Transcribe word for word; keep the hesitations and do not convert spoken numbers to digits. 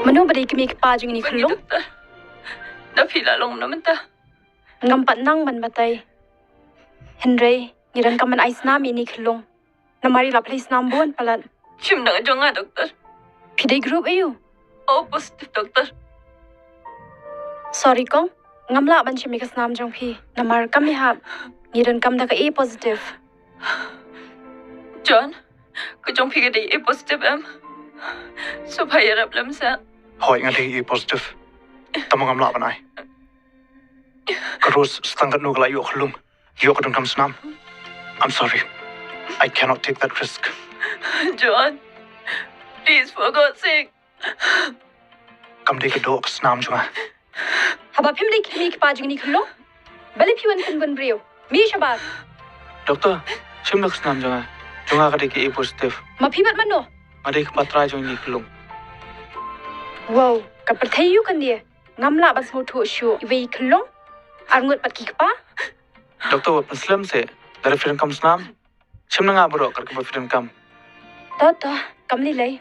Mano ba dei kmie kpa jong ine i khyllung? Doktor. Da phi la long mano mynta? Ngam pat nang ban batai. Hynrei ngi donkam ban ai snam ïa ine i khyllung. Namar i la plie snam bun palat. Shim dang jong nga, doktor. Phi dei group aiu? O positive, doktor. Sorry kong, ngam lah ban shim ïa ka snam jong phi. Namar kam ïahap, ngi donkam da ka A positive. John, ka jong phi ka dei A positive em? Sngewbha ïarap lem sa. Hooid, nga dei A positive. Tangba ngam lah ban ai. Ka Rose, sa tang katno ka la ïoh khyllung, ïoh ka donkam snam. I'm sorry. I cannot take that risk. John, please, for God's sake. Kam dei ka doh ka snam jong nga. Haba phim dei kmie kpa jong ine i khyllung, balei phi wan pynbun briew? Mih shabar. Doktor, shim da ka snam jong nga. Jong nga ka dei ka A positive. Ma phi bad mano? Nga dei ka patrai jong ine i khyllung. Wow, ka pyrthei aiu kane. Ngam lah ban sngewthuh shuh, iwei i khyllung, arngut pat ki kpa. Doktor, wat pynslem seh. Lada phi donkam snam, shim na nga baroh kat kaba phi donkam. To to, kam lei lei.